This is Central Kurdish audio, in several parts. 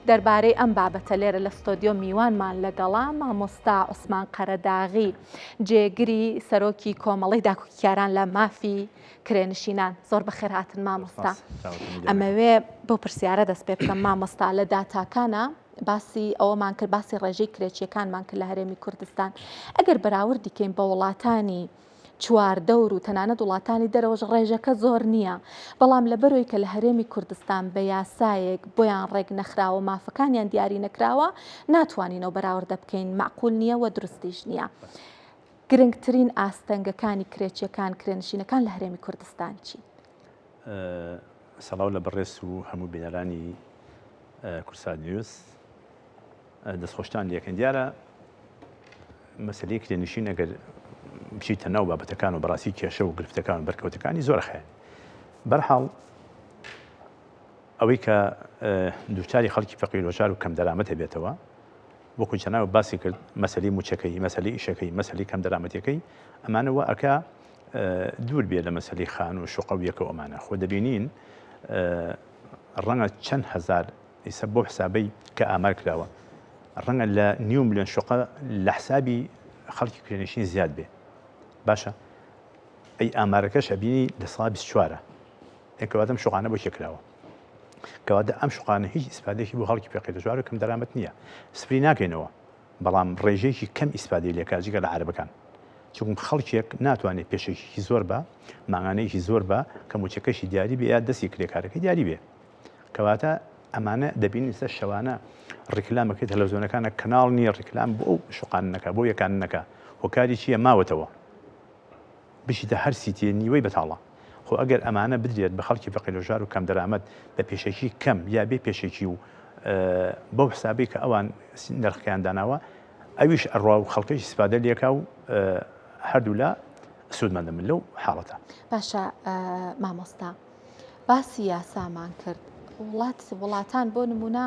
دەربارەی ئەم بابەتە لێرە لە ستۆدیۆ میوانمان لەگەڵە مامۆستا عوسمان قەرەداغی جێگری سەرۆکی کۆمەڵەی داکۆکیکاران لە مافی کرێنشینان. زۆر بەخێرهاتن مامۆستا. ئەمەوێ بەو پرسیارە دەست پێ بکەم مامۆستا، لە داتاکانە باسی ئەوەمان کرد، باسی ڕێژەی کرێچیەکانمان کرد لە هەرێمی کوردستان. ئەگەر بەراوردی کەین بە وڵاتانی چواردەور و تەنانەت وڵاتانی دەرەوەش ڕێژەکە زۆر نییە، بەڵام لەبەرەوەی کە لە هەرێمی کوردستان بە یاسایەک بۆیان ڕێک نەخراوە، مافەکانیان دیاری نەکراوە، ناتوانین ئەو بەراوردە بکەین، مەعقول نییە و دروستیش نییە. گرنگترین ئاستەنگەکانی کرێچیەکان، کرێنشینەکان لە هەرێمی کوردستان چین؟ سڵاو لە بەڕێز و هەموو بینەرانی کوردسات نیوز. دەستخۆشتان لێکەن. دیارە مەسەلەی کرێنشین ئەگەر بچیتە ناو بابەتەکان و بەڕاستی کێشە و گرفتەکان و بەرکەوتەکانی زۆر خەیان. بەرحاڵ ئەوەی کە دووچاری خەڵکی فەقیر و کەم دەرامەت هەبێتەوە، وەکو جەنابت باسی کرد مەسەلەی موچەکەی، مەسەلەی ئیشەکەی، مەسەلەی کەم دەرامەتیەکەی، ئەمانە وا ئەکا دوور بێ لە مەسەلەی خانوو و شوقە و یەکە و ئەمانە. خۆ دەبینین ڕەنگە چەند هەزار ئیسە بۆ حسابەی کە ئامار کراوە ڕەنگە لە نیو ملیۆن شوقە لە حسابی خەڵکی کرێنشین زیاد بێ. باشە ئەی ئامارەکەش ئەبینی 24%. کەواتە ئەم شوقانە بۆ کێ کراوە؟ کەواتە ئەم شوقانە هیچ ئیسفادەیەکی بۆ خەڵکی فەقیر و کەم دەرامەت نییە. سفری ناکەینەوە، بەڵام ڕێژەیەکی کەم ئیسفادەی لێکا جگە لە عەرەبەکان. چونکم خەڵکێک ناتوانێت پێشێکی زۆر بە مانگانەیەکی زۆر بە کە موچەکەشی دیاری بێ یا دەستی کرێکارەکەی دیاری بێ. کەواتە ئەمانە دەبینین سەر شەوانە ڕیکلامەکەی تەلەڤزیۆنەکانە کەناڵ نییە ڕیکلام بۆ ئەو شوقانە نەکا بۆ یەکان نەکا. هۆکاری چییە؟ ماوەتەوە. بچیتە هەر سیتیە نیوەی بەتاڵە. خۆ ئەگەر ئەمانە بدرێت بە خەڵکی فەقیرۆژار و کەمدەرامەت بە پێشەکی کەم یا بێ پێشەکی و بەو حسابەی کە ئەوان نرخەکەیان داناوە ئەویش ئەڕوا و خەڵکەش ئیسفادە لێکا و هەردوولا سوودمەندە من لەو حاڵەتە. باشە مامۆستا باسی یاسامان کرد وڵات وڵاتان بۆ نمونە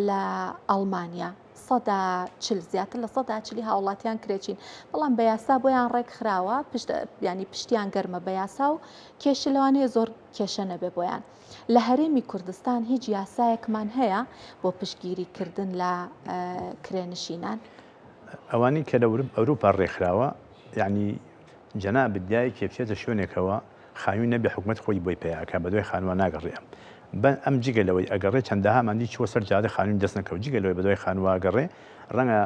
لە ئەڵمانیا 40% زیاتر لە 40%ی هاوڵاتیان کرێچین بەڵام بە یاسا بۆیان ڕێکخراوە پشت ینی پشتیان گەرمە بە یاسا و کێشە لەوانەیە زۆر کێشە نەبێ بۆیان لە هەرێمی کوردستان هیچ یاسایەکمان هەیە بۆ پشتگیری کردن لە کرێنشینان؟ ئەوانەی کە لە ئەوروپا ڕێکخراوە یعنی جەنابت دایکێ بچێتە شوێنێکەوە خانووی نەبێ حکومەت خۆی بۆی پەیا ئەکا بەدوای خانووا ناگەڕێ ئەم بە ئەم جگە لەوەی ئەگەڕێ چەندەها ماندی چووە سەر جادە خانووی دەست نەکەوت جگە لەوەی بەدوای خانووا ئەگەڕێ ڕەنگە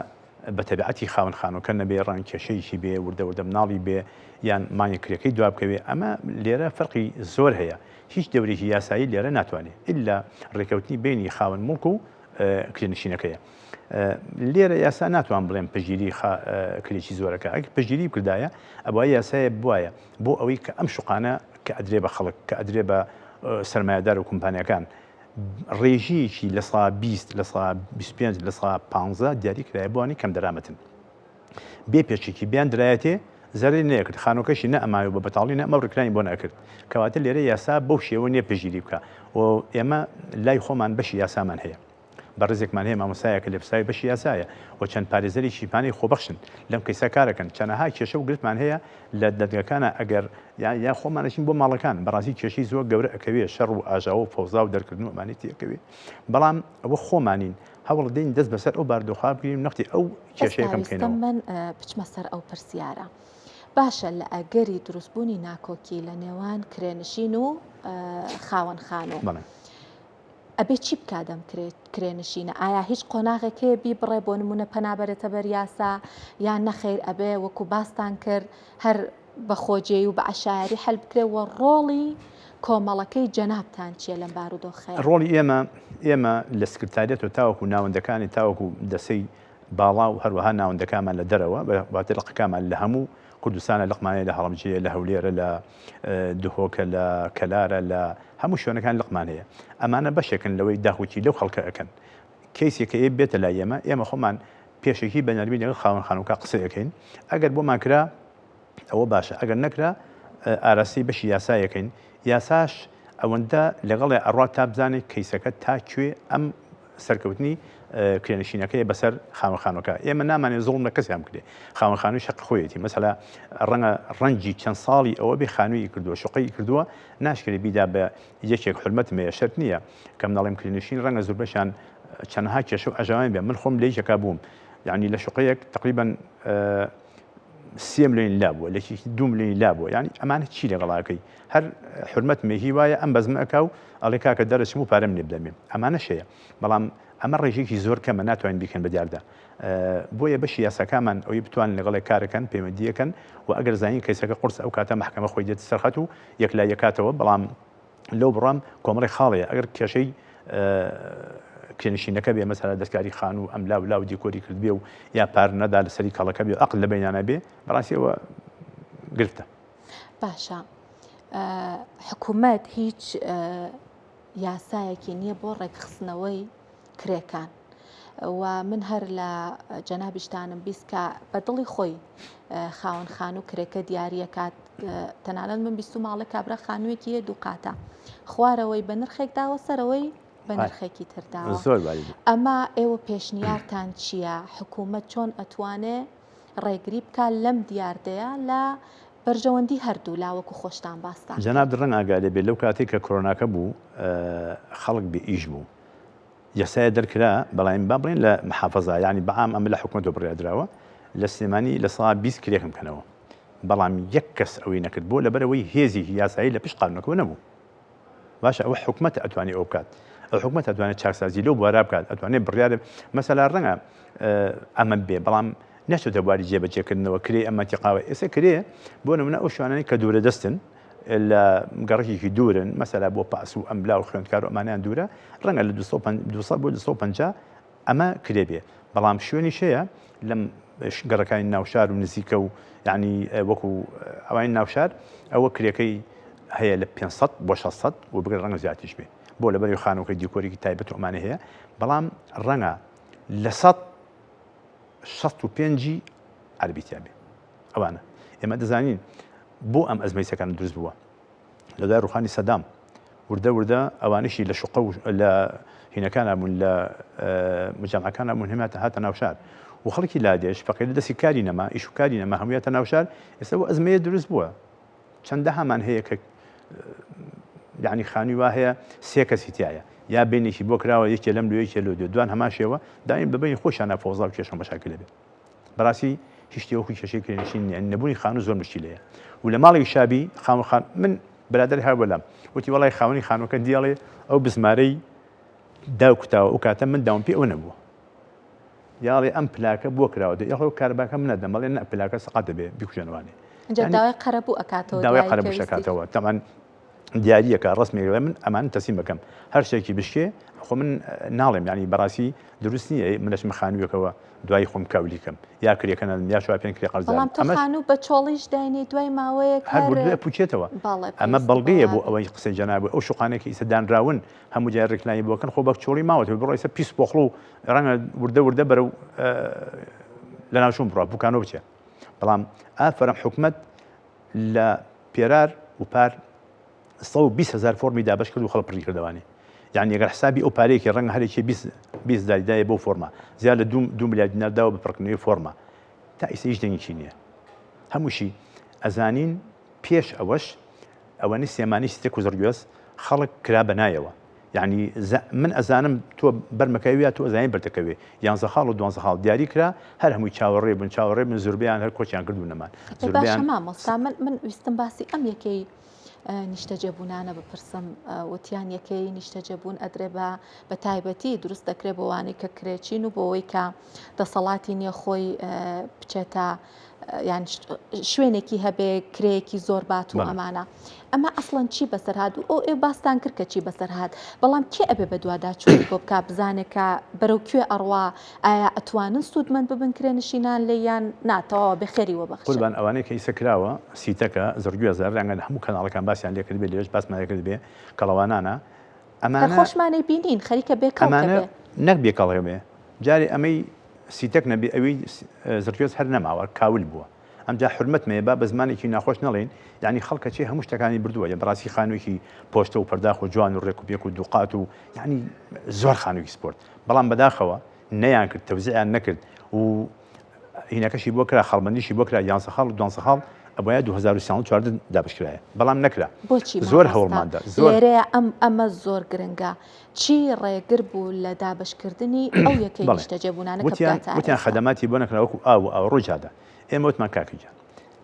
بە تەبیعەتی خاوەن خانووەکە نەبێ ڕەنگ کێشەیەکی بێ وردە وردە مناڵی بێ یان مانگی کرێکەی دوا بکەوێ ئەمە لێرە فەرقی زۆر هەیە هیچ دەورێکی یاسایی لێرە ناتوانێ ئیلا ڕێکەوتنی بینی خاوەن موڵک و کرێنشینەکەیە. لێرە یاسا ناتوان بڵێم پشتگیری کرێکی زۆرەکە ئەگەر پشتگیری بکردایە ئەبوایە یاسایە بوایە بۆ ئەوەی کە ئەم شوقانە کە ئەدرێ بە خەڵک کە ئەدرێ بە سەرمایەدار و کۆمپانیاکان ڕێژەیەکی 20% 25% 15% دیاری کرایە بۆانی کەم دەرامەتن بێ پێشێکی بیان درایەتێ زەرەری نەکرد خانۆکەشی نە ئەمایە بە بەتاڵی نە ئەمە ڕێکرانی بۆ نەکرد کەواتە لێرە یاسا بەو شێوە نییە پشتگیری بکە و ئێمە لای خۆمان بەشی یاسامان هەیە بەڕێزێکمان هەیە مامۆستایەکە لێپرسراوی بەشی یاسایە و چەند پارێزەرێکی پانەی خۆبەخشن لەم کەیسە کارەکەن چەنەها کێشە و گرفتمان هەیە لە دەدگەکانە ئەگەر یا خۆمان ئەچین بۆ ماڵەکان بەڕاستی کێشەی زۆر گەورە ئەکەوێ شەڕ و ئاژاوە و فەوزا و دەرکردن و ئەمانەی تێکەوێ بەڵام ئەوە خۆمانین هەوڵ دەین دەست بەسەر ئەو باردۆخا بگرین و نەختی ئەو کێشەیە کەم بکەینەوە. من بچمە سەر ئەو پرسیارە باشە لە ئەگەری دروستبوونی ناکۆکی لە نێوان کرێنشین و خاوەن خانوو ئەبێ چی بکات ئەم کرێنشینە؟ ئایا هیچ قۆناغێک هەیە بیبڕێ بۆ نمونە پەنا بەرێتە بەر یاسا یان نەخەیر ئەبێ وەکو باستان کرد هەر بە خۆجێی و بە عەشایەری حەل بکرێ و ڕۆڵی کۆمەڵەکەی جەنابتان چییە لەم بارودۆخەیە؟ ڕۆڵی ئێمە ئێمە لە سکرتاریەتەوە تاوەکو ناوەندەکانی تاوەکو دەسەی باڵا و هەروەها ناوەندەکانمان لە دەرەوە واتە لقەکانمان لە هەموو کوردستانە لقمان هەیە لە هەڵەبجەیە لە هەولێرە لە دهۆکە لە کەلارە لە هەموو شوێنەکان لقمان هەیە ئەمانە بەشێکن لەوەی داهوتی لەو خەڵکە ئەکەن کەیسێکە ئێ بێتە لای ئێمە ئێمە خۆمان پێشەکی بە نەرمی لەگەڵ خاوەن خانووکە قسە ئەکەین ئەگەر بۆمان کرا ئەوە باشە ئەگەر نەکرا ئاراستەی بەشی یاسایەکەین یاساش ئەوەندە لەگەڵێ ئەڕات تا بزانێت کەیسەکە تا کوێ ئەم سەرکەوتنی کرێنشینەکەیە بەسەر خاوەن خانوەکە ئێمە نامانێ زوڵم لە کەسیان بکرێ خاوەن خانووی شەق خۆیەتی مەسەلا ڕەنگە ڕەنجی چەند ساڵی ئەوە بێ خانووی کردووە شوقەی کردووە ناشکرێ بیدا بە یەکێک حرمەتم هەیە شەرت نییە کەم ناڵێم کرێنشین ڕەنگە زۆربەشیان چەندەها کێشە و ئەژاوێن بێ من خۆم لە یەکێکا بووم یعنی لە شوقەیەک تقریبا سێ ملیۆن لا بووە لە یەکێکی دوو ملیۆن لا بووە یعنی ئەمانە چی لەگەڵاکەی هەر حرمەت مێهی وایە ئەم بەزمە ئەکا و ئەڵێ کاکە دەرەچم و پارەم لێ بدەمێ ئەمانەش هەیە بەڵام ئەمە ڕێژەیەکی زۆر کەمە ناتوانین بیکەن بە دیاردە بۆیە بەشی یاساکامان ئەوەی بتوانن لەگەڵێک کارەکەن پەیوەندیەکەن و ئەگەر زانین کەیسەکە قورس ئەو کاتە مەحکەمە خۆی دێت سەرخەت و یەکلاییەکاتەوە بەڵام لەو بڕام کۆمەڵی خاڵەیە ئەگەر کێشەی کرێنشینەکە بێ مەسەلا دەستکاری خانوو ئەم لاو لاو دیکۆری کردبێ و یا پار نەدا لەسەری کەڵەکە بێ ئەقل لە بینانە بێ بەڕاستی ئەوە گرفتە. باشە حکوومەت هیچ یاسایەکی نییە بۆ ڕێکخستنەوەی کرێکان و من هەر لە جەنابیشتانم 20 کە بە دڵی خۆی خاوەن خانوو کرێکە دیاریەکات تەنانەت من 20 ماڵە کابرا خانوویەکی هەیە دوو قاتە خوارەوەی بە نرخێک داوە سەرەوەی بە نرخێکی تر داوە زۆر بالی ئەمە ئێوە پێشنیارتان چییە حکوومەت چۆن ئەتوانێ ڕێگری بکات لەم دیاردەیە لە بەرژەوەندی هەردوو لا وەکو خۆشتان باستان کرد. جەنابت ڕەنگ ئاگا لێ بێ لەو کاتەی کە کۆرۆناکە بوو خەڵک بێ ئیش بوو یاسایە دەرکرا بەڵام با بڵێن لە محافەزا یانی بە عام ئەمە لە حکومەتەوە بڕیار دراوە لە سلێمانی 20% کرێکم کەنەوە بەڵام یەک کەس ئەوەی نەکرد بۆ لەبەرەوەی هێزێکی یاسایی لە پشت قانونەکەوە نەبوو باشە ئەوە حکومەتە ئەتوانێت ئەو بکات ئەو حکومەت ئەتوانێت چاکسازی لەو بوارە بکات ئەتوانێت بڕیار مەسەلا ڕەنگە ئەمە بێ بەڵام نەچێتە بواری جێبەجێکردنەوە کرێ ئەمە تیقاوە ئێستا کرێ بۆ نمونە ئەو شوانانەی کە دوورە دەستن لە گەڕەکێکی دوورن مەسەلا بۆ پاس و ئەملا و خوێندکار و ئەمانیان دوورە ڕەنگە لە 200 بۆ 250 ئەمە کرێ بێ بەڵام شوێنیش هەیە لەم گەڕەکانی ناوشار و نزیکە و یعنی وەکو ئەوانی ناوشار ئەوە کرێکەی هەیە لە 500 بۆ 600 و بگرە ڕەنگە زیاتریش بێ بۆ لەبەری خانووەکەی دیکۆرێکی تایبەت و ئەمانە هەیە بەڵام ڕەنگە لە 165 عەربی تیا بێ ئەوانە ئێمە دەزانین بۆ ئەم ئەزمەی سەکان دروست بووە لە دوای ڕوخانی سەدام وردە وردە ئەوانیشی لە شوقە و لە هینەکانا بوون لە مجامعەکانا بوون هەماتە هاتە ناو شار و خەڵکی لادێش فەقیر دەستی کاری نەما ئیش و کاری نەما هەموویاتە ناو شار ئێستا و ئەزمەیە دروست بووە چەندەهامان هەیە کە یعنی خانووی وا هەیە سێ کەسی تایە یا بینێکی بۆ کراوە یەکێ لەم لۆ یەکێ لۆ دوێ دوان هەمان شێوە دایم بەبینی خۆشیانە فۆزا و کێشە مەشاکل بێت بەڕاستی هیچ شتێ وەکو کێشەی کرێنشین نیە نەبوونی خانوو زۆر مشکیلەیە و لە ماڵێکی شابی خاوەن خان من برادەر هەر بەلام وتی وەڵای خاوەنی خانووەکە دیاڵێ ئەو بزمارەی داو کوتاوە ئەو کاتە من داوم پێ ئەو نەبووە یاڵێ ئەم پلاکە بۆ کراوە دە یاخۆ کارباکە منە دەمەڵێ نە پلاکە سەقەت دەبێ بیکوژێنوانێ داوای قەرەبوو ئەکاتەوە داوای قەرەبوو ئەکاتەوە تەمان دیاریەکە ڕسمێک دەڵێ من ئەمان تەسلیم بکەم هەر شتێکی بشکێ خۆ من ناڵێم ینی بەڕاستی دروست نییە من دەچمە خانوویەکەوە دوای خۆم کاولی کەم یا کرێکە نەدەم یا چوار پێنج کرێ قەرزارم بەڵام تۆ ئەمەش خانوو بە چۆڵیش داینێی دوای ماوەیەک هەر هەر وردە پوچێتەوە بەڵێ ئەمە پێویستی بەڵگەیە بەوە بۆ ئەوەی قسەی جەناب ئەو شوقانەی کە ئیستا دانراون هەموو جای ڕیکلامی بۆ کەن خۆ بە چۆڵی ماوەتەوە بڕۆ ئیستا پیس پۆخڵ و ڕەنگە وردە وردە بەرەو لەناوچوون بڕوا بوکانۆ بچێ بەڵام ئافەرم حکومەت لە پێرار و پار 120 هەزار فۆرمی دابەش کرد و خەڵک پڕی کردەوانێ یعنی ئەگەر حسابی ئەو پارەیەکی ڕەنگە هەرێکی 20 داری دایە بۆ فۆرما زیاد لە دو ملیار دینار داوە بە پڕکردنەوەی فۆرما تا ئیستا هیچ دەنگێکی نییە هەمووشی ئەزانین پێش ئەوەش ئەوەنی سلێمانی ستێک و زڕگوێز خەڵک کرا بە نایەوە یعنی من ئەزانم تۆ بەرمەکەوی یا تۆ ئەزانی بەردەکەوێ یانزە خاڵ و دوانزە خاڵ دیاری کرا هەر هەمووی چاوەڕێ بوون چاوەڕێ بن زوربیان هەر کۆچیان کرد و نەمان باشە مامۆستا من من ویستم باسی ئەم یەکەی نیشتەجێبوونانە بپرسم وتیان یەکەی نیشتەجێبوون ئەدرێ بە بە تایبەتی دروست دەکرێت بۆوانەی کە کرێچین و بۆەوەی کە دەسەڵاتی نییە خۆی بچێتە یان شوێنێکی هەبێ کرێیەکی زۆر بات و ئەمانە ئەمە ئەسڵەن چی بەسەر هات و ئەو ئێ باستان کرد کە چی بەسەر هات بەڵام کێ ئەبێ بەدواداچوونی بۆ بکا بزانێ کە بەرەو کوێ ئەڕوا ئایا ئەتوانن سوودمەند ببن کرێنشینان لێ یان نا تەواوە بێ خێری وەبەخشن. قوربان ئەوانەی کە ئیسە کراوە سیتەکە زڕگوێزە رەنگە لە هەموو کەناڵەکان باسیان لێ کردبێ لێرەش باسمان لێ کردبێ کەڵەوانانە هەر ئەمانە خۆشمان ئەیبینین خەریکە بێ کەڵکە ئەمانە بێ. نەک بێ کەڵک بێ جارێ ئەمەی سیتەک نەبێ ئەوی زڕگوێز هەر نەماوە کاول بووە ئەمجا حورمەت مەیە با بە زمانێکی ناخۆش نەڵێین یانی خەڵک کەچێ هەموو شتەکانی بردووە یە بەڕاستی خانوویەکی پۆشتە و پەرداخ و جوان و ڕێک و پێک و دووقات و یانی زۆر خانوویەکی سپۆرت بەڵام بەداخەوە نەیان کرد تەوزیعیان نەکرد و هینەکەشی بۆ کرا خاڵبەندیشی بۆ کرا یانزە خاڵ و دوانزە خاڵ. ئەبوایە 2013 14 دابشکرایە بەڵام نەکرا. بۆچی زۆر مامۆستا؟ هەوڵماندا زۆر. لێرەیە ئەم ئەمە زۆر گرنگە چی ڕێگر بوو لە دابەشکردنی ئەو یەکەی بەڵێ نیشتەجێبوونانە کە وتیان بگاتە وتیان ئێستا؟ خەدەماتی بۆ نەکرا وەکو ئاو و ئاوەڕۆی جادە. ئێمە وتمان کاکە گیان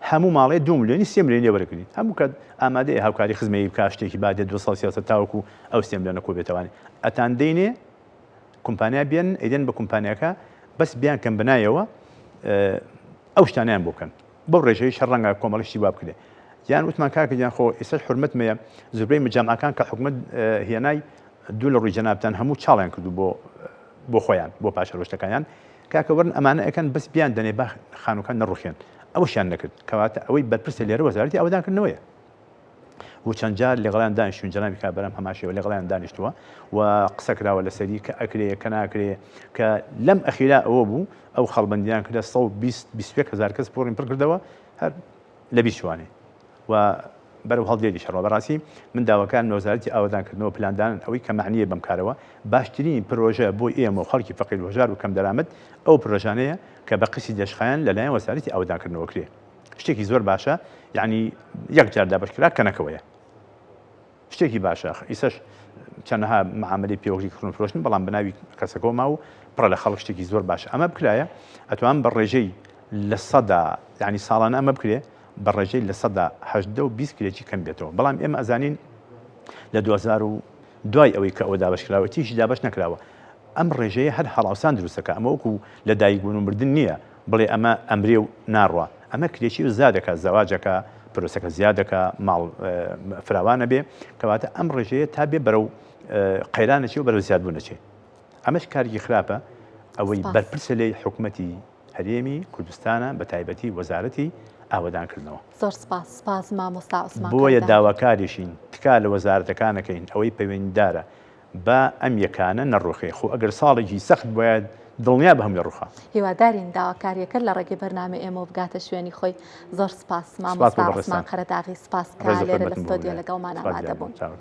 هەموو ماڵێ دوو ملیۆنی سێ ملیۆنی لێ وەرەگرین هەموو کەس ئامادەیە هاوکاری خزمەیی بکا شتێکی با دێ 200 300 تاوەکو ئەو سێ ملیۆنە کۆ بێتەوانی ئەتان دەینێ کۆمپانیا بێن ئەیدەن بە کۆمپانیاکە بەس بیان کەم بنایەوە ئەو شتانیان بۆ بکەن بەو ڕێژەی شەڕ ڕەنگە کۆمەڵی شتی وا بکرێ یان وتمان کاکە گیان خۆ ئێستا حرمەت مەیە زۆربەی مجامعەکان کە حکومت هێنای دوو لە ڕووی جەنابتان هەموو چاڵیان کردو بۆ بۆ خۆیان بۆ پاشەرۆشتەکانیان کاکە وەرن ئەمانە ئەکەن بەس بیان دەنێ با خانووکان نەڕوخێن ئەوەشیان نەکرد کەواتە ئەوەی بەرپرسە لێرە وەزارەتی ئاوەدانکردنەوەیە و چەند جار لەگەڵیان دانیشتون جەنابی کابرام هەمان شێوە لەگەڵیان دانیشتووە و قسە کراوە لەسەری کە ئەکرێ کە ناکرێ کە لەم ئەخیرا ئەوە بوو ئەو خەڵبەندیان کردە 120 21 هزار کەس پۆڕین پڕ کردەوە هەر لە بیچوانێ و بەرەو هەڵدێریش هەڕوا. بەڕاستی من داواکارم لە وەزارەتی ئاوەدانکردنەوە پلاندانان ئەوەی کە مەعنییە بەم کارەوە باشترین پرۆژە بۆ ئێمە و خەڵکی فەقیر و هەژار و کەمدەرامەت ئەو پرۆژانەیە کە بە قیستی درێژخایەن لەلایەن وەزارەتی ئاوەدانکردنەوە کرێ شتێکی زۆر باشە یعنی یەک جار دابەشکرا کەنەکەوەیە. شتێکی باشە ئیسەش چەنەها معاملەی پێوەگری کڕن فرۆشتن بەڵام بەناوی کەسەکەەوە ما و پڕە لە خەڵک شتێکی زۆر باشە ئەمە بکرایە ئەتوان بە ڕێژەی لە سەدا یعنی ساڵانە ئەمە بکرێ بە ڕێژەی لە سەدا هەژدە و 20 کرێکی کەم بێتەوە بەڵام ئێمە ئەزانین لە 2000 و دوای ئەوەی کە ئەوە دابش کراوە تیشی دابش نەکراوە ئەم ڕێژەیە هەر هەڵاوسان دروستەکە ئەمە وەکو لە دایکبوون و مردن نییە بڵێ ئەمە ئەمرێ و ناڕوا ئەمە کرێچی و زیادەکە زەواجەکە پرۆسەکە زیادەکە ماڵ فراوانە بێ کەواتە ئەم ڕێژەیە تا بێ بەرەو قەیرانەچی و بەرەو زیادبوونەچێ ئەمەش کارێکی خراپە ئەوەی بەرپرسە لێی حکومەتی هەرێمی کوردستانە بە تایبەتی وەزارەتی ئاوەدانکردنەوە. زۆر سپاس سپاس مامۆستا عوسمان بۆیە داواکاریشین تکا لە وەزارەتەکانەکەین ئەوەی پەیوەندیدارە با ئەم یەکانە نەڕوخێ خۆ ئەگەر ساڵێکی سەخت بوایە دڵنیا بە هەمووی ڕوخا. هیوادارین داواکاریەکەت لە ڕێگەی بەرنامەی ئێمەوە بگاتە شوێنی خۆی زۆر سپاس سپاس بۆ مامۆستا عوسمان بەڕێزتان. قەرەداغی سپاس کە ڕێز و لێرە لە حورمەتم بۆ ستۆدیۆ هەیە. لەگەڵمان سپاس ئامادە گیانم. بوون. چاوت.